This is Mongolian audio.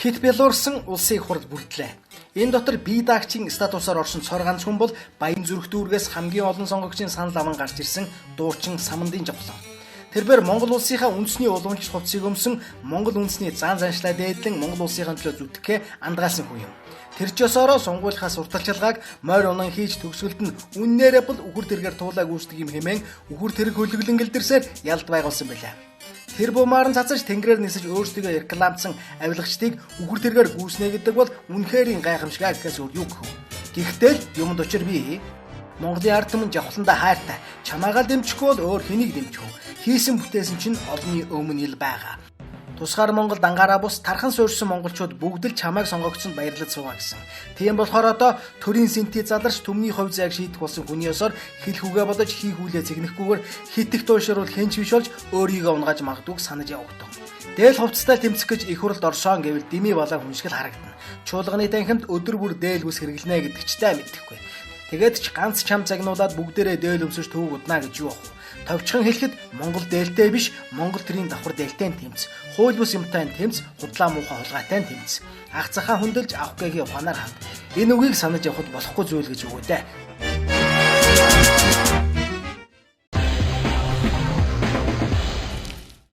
Хит бялуурсан улсын их хурал бүрдлээ. Энэ дотор бие даагчийн статусаар орсон цор ганц хүн бол Баянзүрх дүүргээс хамгийн олон сонгогчийн санал аван гарч ирсэн дуучин Самандын Жавхлан. Тэрбээр Монгол улсынхаа үндэсний уламжлалт хувцсыг өмсөн, Монгол үндэсний зан заншлаа дээдлэн Монгол улсынхаа төлөө зүтгэхээ андгаалсан хүн юм. Тэр ч ёсороо сонгуулийнхаа сурталчилгааг морь унан хийж төгсгөлд нь үннээрээ бол үхэр тэргээр туулаа гүйцэтгэх юм хэмээн үхэр тэрэг хөлөглөн гэлдэрсээр ялд байгуулсан байлаа. Тэр бумаар нь цацаж тэнгэрээр нисэж өөрсдийгөө рекламдсан авилгачдыг үхэр тэргээр гүйснэ гэдэг бол үнэхэрийн гайхамшиг гэхээс өөр юу гэх вэ? Гэхдээ л юмд учир бий. Монголын ард түмэн Жавхландаа хайртай. Чамаагаа л дэмжихгүй бол өөр хэнийг дэмжих вэ? Хийсэн бүтээсэн чинь олонний өмнө ил байгаа. Тусгаар Монгол дангаараа бус тархан суурьсан монголчууд бүгд л чамайг сонгогдсонд баярлаж суугаа гэсэн. Тийм болохоор одоо төрийн сэнти заларч түмний хувь зайг шийдэх болсон хүний ёсоор хэлэх үгээ бодож хийх үлээ цэгнэхгүйгээр хит их туушруулах хэн ч биш болж өөрийгөө унгааж магадгүйг санаж явагдав. Дээл хувцастай тэмцэх гэж их хурлд орсон гэвэл дими балаа хүн шиг л харагдана. Чуулганы танхимд өдөр бүр дээл бүс хэрэглэнэ гэдэг ч та мэдэхгүй. Тэгээд ч ганц чам загнуулаад бүгдээрээ дээл өмсөж төвөг уднаа гэж юу ах вэ? Товчхон хэлэхэд Монгол дээлтэй биш, Монгол төрийн давхар дээлтэй тэмц. Хууль бус юмтай тэмц, худлаа муухай хулгайтай тэмц. Ах захаа хүндэлж авах гэхийн ухаанаар ханд. Энэ үгийг санаж явахад болохгүй зүйл гэж үгүй дээ.